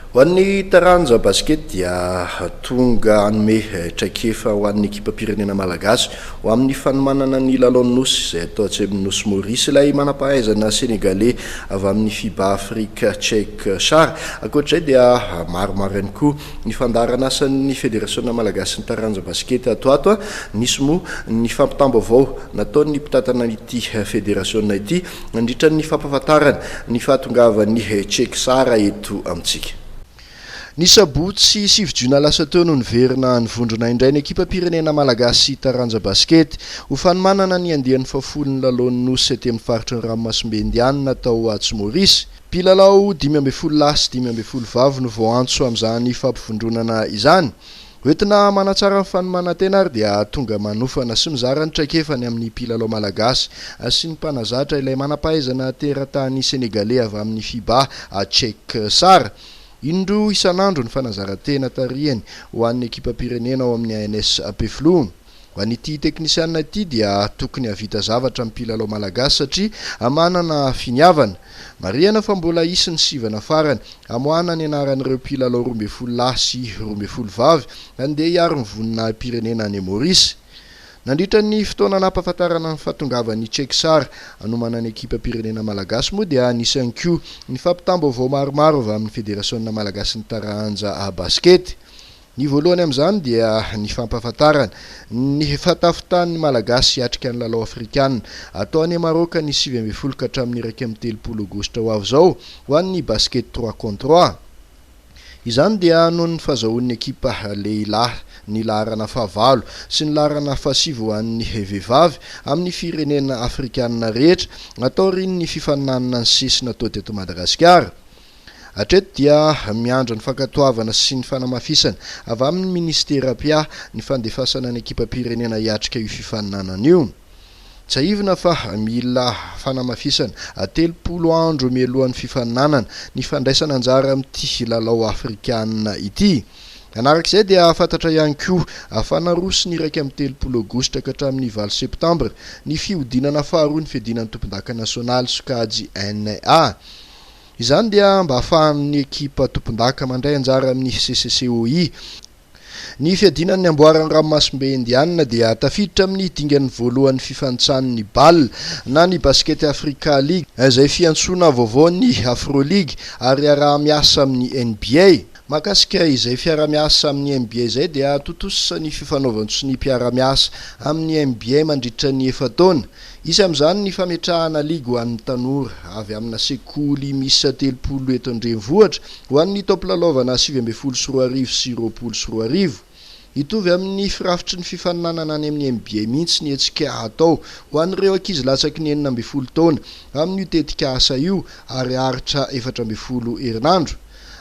Ho an'ny taranja basikety dia tonga hanome traikefa ho an'ny ekipam-pirenena malagasy ho amin'ny fanomanana ny lalaon'ny Nosy izay atao atsy amin'ny Nosy Maurice ilay manam-pahaizana Senegaley avy amin'ny Fiba Afrique Cheikh Sarr. Ankoatra izay dia maromaro ihany koa ny fandaharan'asan'ny Federasiona malagasin'ny taranja basikety ato ato. Nisy moa ny fampitam-baovao nataon'ny mpitantana ity federasiona ity nandritra ny fampahafantarana ny fahatongavan'i Cheikh Sarr eto amintsika. Ny sabotsy 9 jona lasa teo no niverina nivondrona indray ny ekipam-pirenena malagasy taranja basikety ho fanomanana ny andiany fahafolon'ny lalaon'ny Nosy aty amin'ny faritry ny ranomasimbe Indianina tao atsy Maurice. Mpilalao 15 lahy sy 15 vavy no voaantso amin'izany fampivondronana izany. Hoentina manatsara ny fanomanan-tena ary dia tonga manofana sy mizara ny traikefany amin'ny mpilalao malagasy sy ny mpanazatra ilay manam-pahaizana teratany senegaley avy amin'ny Fiba, Cheikh Sarr. Indroa isan'andro ny fanazaran-tena tarihany ho an'ny ekipam-pirenena ao amin'ny ANS Ampefiloha. Ho an'ity teknisianina ity dia tokony hahavita zavatra ny mpilalao malagasy satria manana finiavana. Marihana fa mbola hisy ny sivana farany hamoahana ny anaran'ireo mpilalao 12 lahy sy 12 vavy handeha hiaro ny voninahi-pirenena any Maurice. Nandritra ny fotoana nampahafantarana ny fahatongavan'i Cheikh Sarr hanomana ny ekipam-pirenena malagasy moa dia nisy ihany koa ny fampitam-baovao maromaro avy amin'ny federasiona malagasin'ny taranja basikety. Ny voalohany amin'izany dia ny fampahafantarana ny fahatafitan'ny Malagasy hiatrika ny lalao afrikanina atao any Maroc ny 19 ka hatramin'ny 31 aogositra ho avy izao ho an'ny basket trois contre trois. Izany dia noho ny fahazahoan'ny ekipa lehilahy ny laharana fahavalo sy ny laharana fahasivy ho an'ny vehivavy amin'ny firenena afrikanina rehetra taorian'ny fifaninanana nisesy natao teto Madagasikara. Hatreto dia miandry ny fankatoavana sy ny fanamafisana avy amin'ny minisitera mpiahy ny fandefasana ny ekipam-pirenena hiatrika io fifaninanana io. Tsiahivina fa mila fanamafisana 30 andro mialohan'ny fifaninanana ny fandraisana anjara amin'ity lalao afrikanina ity. Manaraka izay dia fantatra ihany koa fa naroso ny 31 aogositra ka hatramin'ny 8 septambra ny fihodinana faharoa ny fiadiana ny tompondaka nasionaly sokajy NA. Izany dia mba ahafahan'ny ekipa tompondaka mandray anjara amin'ny CCCOI. Ny fiadiana ny amboaran'ny ranomasimbe Indianina dia tafiditra amin'ny dingan'ny voalohan'ny fifanintsan'ny bal na ny Basket Africa League, izay fiantsoana vaovao ny Afro League ary iaraha-miasa amin'ny NBA. Mahakasika izay fiarahamiasa amin'ny NBA izay dia tontosa ny fifanaovan-tsonia mpiara-miasa amin'ny NBA mandritra ny efa-taona. Hisy amin'izany ny fametrahana ligy ho an'ny tanora avy amina sekoly miisa 30 eto an-drenivohitra ho an'ny taom-pilalaovana 2019 sy 2020. Hitovy amin'ny firafitry ny fifaninanana any amin'ny NBA mihitsy ny hetsika hatao ho an'ireo ankizy latsaky ny 16 taona amin'io tetikasa io ary haharitra 14 herinandro.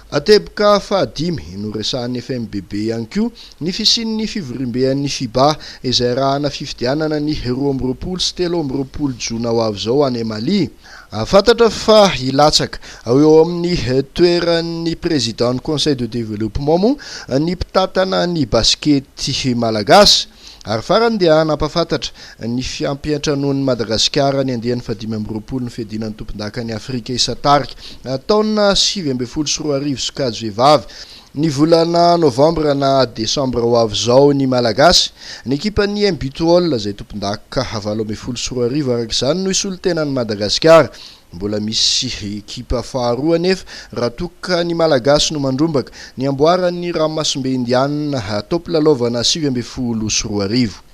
Teboka fahadimy noresahan'ny FMBB ihany koa ny fisian'ny fivoriamben'ny Fiba izay arahana fifidianana ny 22 sy 23 jona ho avy izao any Mali. Fantatra fa hilatsaka eo amin'ny toeran'ny président-n'ny conseil de développement moa ny mpitantana ny basikety malagasy. Ary farany dia nampahafantatra ny fiampiantranoan'i Madagasikara ny andiany faha-25 ny fiadiana ny tompondakan'i Afrika isan-tarika taona 2019 sokajy vehivavy ny volana novambra na desambra ho avy izao ny Malagasy. Ny ekipan'ny MBtool izay tompondaka 2018 araka izany no hisolo tena an'i Madagasikara. Mbola misy ekipa faharoa anefa raha toa ka ny Malagasy no mandrombaka ny amboaran'ny ranomasimbe Indianina taom-pilalaovana 2019.